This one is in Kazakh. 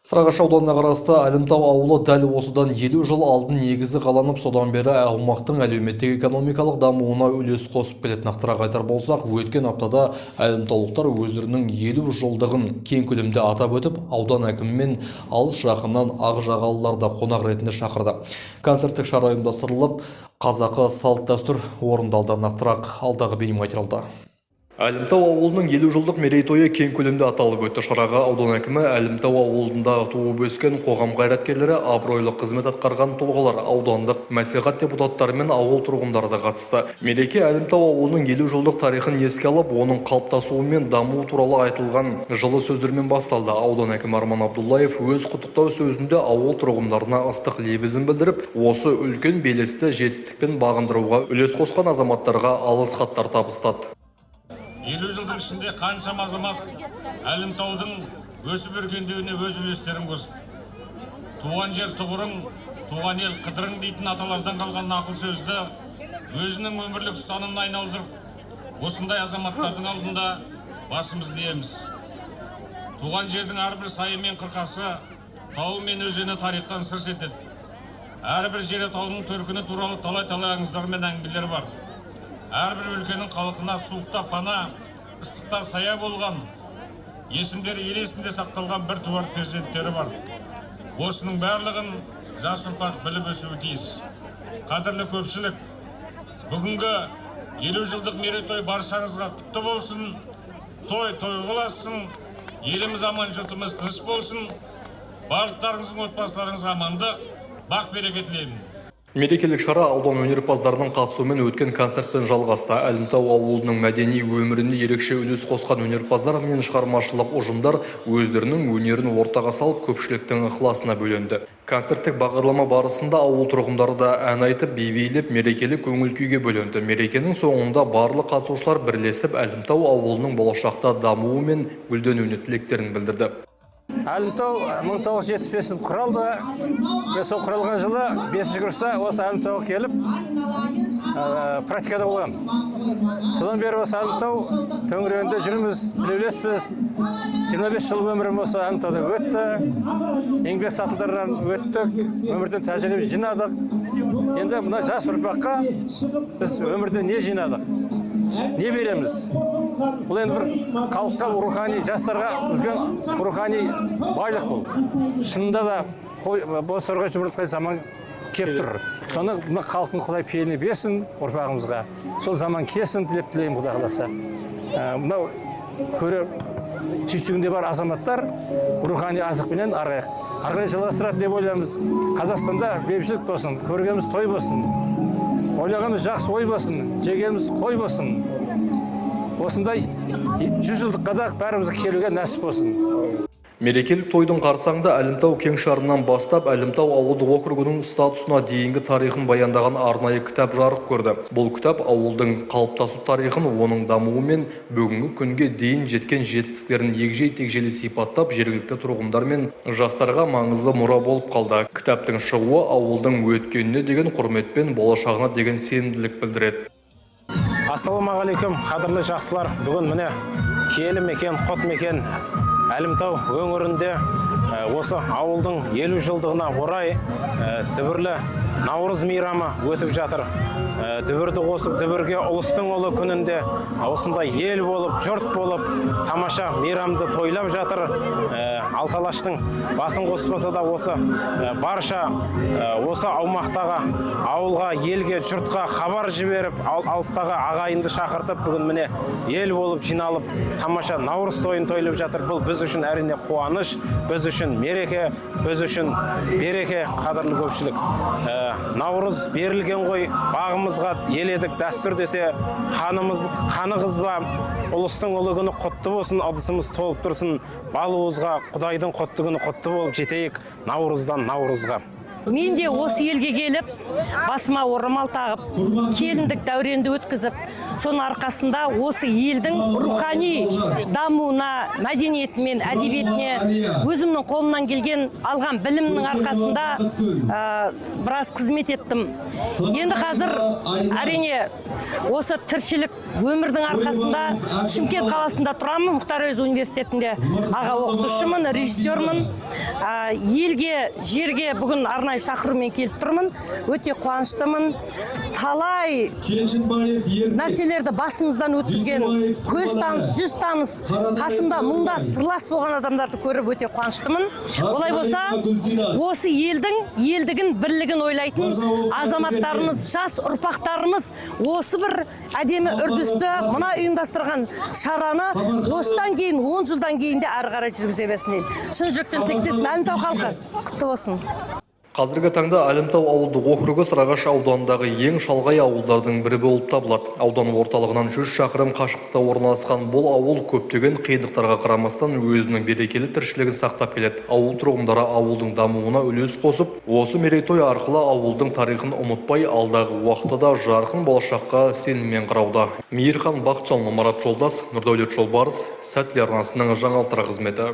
Сарыағаш ауданына қарасты Әлімтау ауылы дәл осыдан 50 жыл алдын негізі қаланып, содан бері аумақтың әлеуметтік экономикалық дамуына үлес қосып келеді. Нақтырақ айтар болсақ, өткен аптада әлімтаулықтар өздерінің 50 жылдығын кең көлемде атап өтіп, аудан әкімі мен алыс жақыннан ақ жағалыларды қонақ ретінде шақырды. Концерттік шара ұйымдастырылып, қазақы салт дәстүр орындалды. Нақтырақ алдағы бейнематериалда. Әлімтау ауылының 50 жылдық мерейтойы кең көлемде аталып өтті. Шараға аудан әкімі, Әлімтау ауылында туып өскен қоғам қайраткерлері, абыройлы қызмет атқарған тұлғалар, аудандық мәслихат депутаттары мен ауыл тұрғындары да қатысты. Мереке Әлімтау ауылының 50 жылдық тарихын еске алып, оның қалыптасуы мен дамуы туралы айтылған жылы сөздермен басталды. Аудан әкімі Арман Абдуллаев өз құттықтау сөзінде ауыл тұрғындарына ыстық лебізін білдіріп, осы үлкен белесті жетістікпен бағындыруға үлес қосқан азаматтарға алғыс хаттар табыстады. 50 жылдың ішінде қаншама азамат Әлімтаудың өсіп өркендеуіне өз үлестерін қосты. «Туған жер тұғырың, туған ел қыдырың» дейтін аталардан қалған нақыл сөзді өзінің өмірлік ұстанымына айналдырып, осындай азаматтардың алдында басымызды иеміз. Туған жердің әрбір сайы мен қырқасы, тауы мен өзені тарихтан сыр шертеді. Әрбір жері, тауының төркіні туралы талай-талай аңыздар мен әңгімелер бар. Әрбір өлкенің халқына суықта пана, ыстықта сая болған, есімдері ел есінде сақталған бір туар перзенттері бар. Осының барлығын жас ұрпақ біліп өсуі тиіс. Қадірлі көпшілік, бүгінгі 50 жылдық мерейтой баршаңызға құтты болсын! Той тойға ұлассын, еліміз аман, жұртымыз тыныш болсын! Барлықтарыңыздың отбасыларыңызға амандық, бақ береке тілеймін. Мерекелік шара аудан өнерпаздарының қатысуымен өткен концертпен жалғасты. Әлімтау ауылының мәдени өміріне ерекше үлес қосқан өнерпаздар мен шығармашылық ұжымдар өздерінің өнерін ортаға салып, көпшіліктің ықыласына бөленді. Концерттік бағдарлама барысында ауыл тұрғындары да ән айтып, би билеп, мерекелік көңіл күйге бөленді. Мерекенің соңында барлық қатысушылар бірлесіп Әлімтау ауылының болашақта дамуы мен гүлденуіне тілектерін білдірді. Әлімтау 1975 жылы құралды. Мен сол құралған жылы бесінші курста осы Әлімтауға келіп, практикада болғанмын. Содан бері осы Әлімтау төңірегінде жүрміз, тілеулеспіз. 25 жыл өмірім осы Әлімтауда өтті. Еңбек сатыларынан өттік, өмірден тәжірибе жинадық. Енді мына жас ұрпаққа біз өмірде не жинадық, не береміз? Бұл енді бір халыққа рухани, жастарға үлкен рухани байлық бұл. Шынында да, қой бозторғай жұмыртқай заман келіп тұр. Соны мына халықтың құдай пейіліне берсін, ұрпағымызға сол заман келсін тілеп тілеймін, құдай қаласа. Мынау көре түйсігінде бар азаматтар рухани азықпенен ары қарай жалғастырады деп ойлаймыз. Қазақстанда бейбітшілік болсын, көргеніміз той болсын, ойлағанымыз жақсы ой болсын, жегеніміз қой болсын. Осындай 100 жылдыққа да бәрімізге келуге нәсіп болсын. Мерекелік тойдың қарсаңында Әлімтау кеңшарынан бастап Әлімтау ауылдық округінің статусына дейінгі тарихын баяндаған арнайы кітап жарық көрді. Бұл кітап ауылдың қалыптасу тарихын, оның дамуы мен бүгінгі күнге дейін жеткен жетістіктерін егжей-тегжейлі сипаттап, жергілікті тұрғындар мен жастарға маңызды мұра болып қалды. Кітаптың шығуы ауылдың өткеніне деген құрмет пен болашағына деген сенімділік білдіреді. Ассалаумағалейкум, қадірлі жақсылар! Бүгін, міне, киелі мекен, құт мекен Әлімтау өңірінде осы ауылдың 50 жылдығына орай дүбірлі наурыз мейрамы өтіп жатыр. Дүбірді қосып дүбірге, ұлыстың ұлы күнінде осындай ел болып, жұрт болып тамаша мейрамды тойлап жатыр. Алты алаштың басын қоспаса да, осы барша осы аумақтағы ауылға, елге, жұртқа хабар жіберіп, алыстағы ағайынды шақыртып, бүгін, міне, ел болып жиналып, тамаша наурыз тойын тойлап жатыр. Бұл біз үшін, әрине, қуаныш, біз үшін мереке, біз үшін береке. Қадірлі көпшілік, наурыз берілген ғой бағымызға, ел едік дәстүр десе, қанымыз қаны қызба. Ұлыстың ұлы күні құтты болсын, ыдысымыз толып тұрсын балуызға, құдайдың құтты күні құтты болып жетейік наурыздан наурызға. Мен де осы елге келіп, басыма орамал тағып, келіндік дәуренді өткізіп, Соның арқасында осы елдің рухани дамуына, мәдениеті мен әдебиетіне өзімнің қолымнан келген алған білімнің арқасында біраз қызмет еттім. Енді қазір, әрине, осы тіршілік өмірдің арқасында Шымкент қаласында тұрамын. Мұхтар Әуезов университетінде аға оқытушымын, режиссермін. Елге, жерге бүгін арнайы шақырумен келіп тұрмын, өте қуаныштымын. Талай Кенжінбаев Ермек. нәрселерді басымыздан өткізген, көз таныс, жүз таныс, қасымда мұңдас, сырлас болған адамдарды көріп, өте қуаныштымын. Олай болса, осы елдің елдігін, бірлігін ойлайтын азаматтарымыз, жас ұрпақтарымыз осы бір әдемі үрдісті, мына ұйымдастырған шараны осыдан кейін, 10 жылдан кейін де ары қарай жүргізе берсін деймін. Шын жүректен тілектеспін. Әлімтау халқы, құтты болсын! Қазіргі таңда Әлімтау ауылдық округі Сарыағаш ауданындағы ең шалғай ауылдардың бірі болып табылады. Аудан орталығынан 100 шақырым қашықтықта орналасқан бұл ауыл көптеген қиындықтарға қарамастан, өзінің берекелі тіршілігін сақтап келеді. Ауыл тұрғындары ауылдың дамуына үлес қосып, осы мерейтой арқылы ауылдың тарихын ұмытпай, алдағы уақытта да жарқын болашаққа сеніммен қарауда. Мейірхан Бақытжанұлы, Марат Жолдас, Нұрдәулет Жолбарыс, Сәт телеарнасының жаңалықтар қызметі.